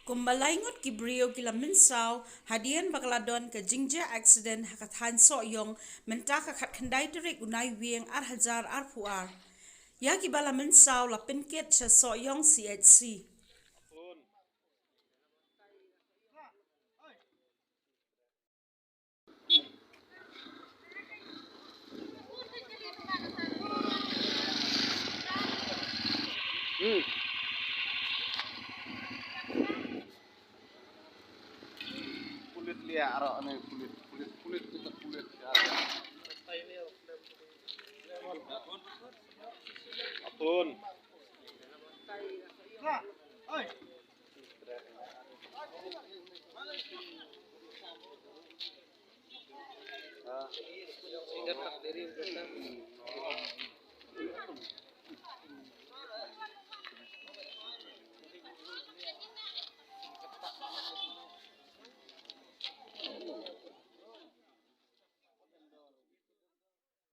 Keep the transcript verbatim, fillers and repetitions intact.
Kumba lai ngut ki briew ki la mynsaw hadien ba ka la don ka jingjia accident ha ka thaiñ Sohiong mynta ka khatkhyndai tarik u Naiwieng ar hajar arphew ar. Ïa kiba la mynsaw la pynkit sha Sohiong C H C. Hmm. Pulit liah aro ne, pulit, pulit, pulit, kita pulit. Atun.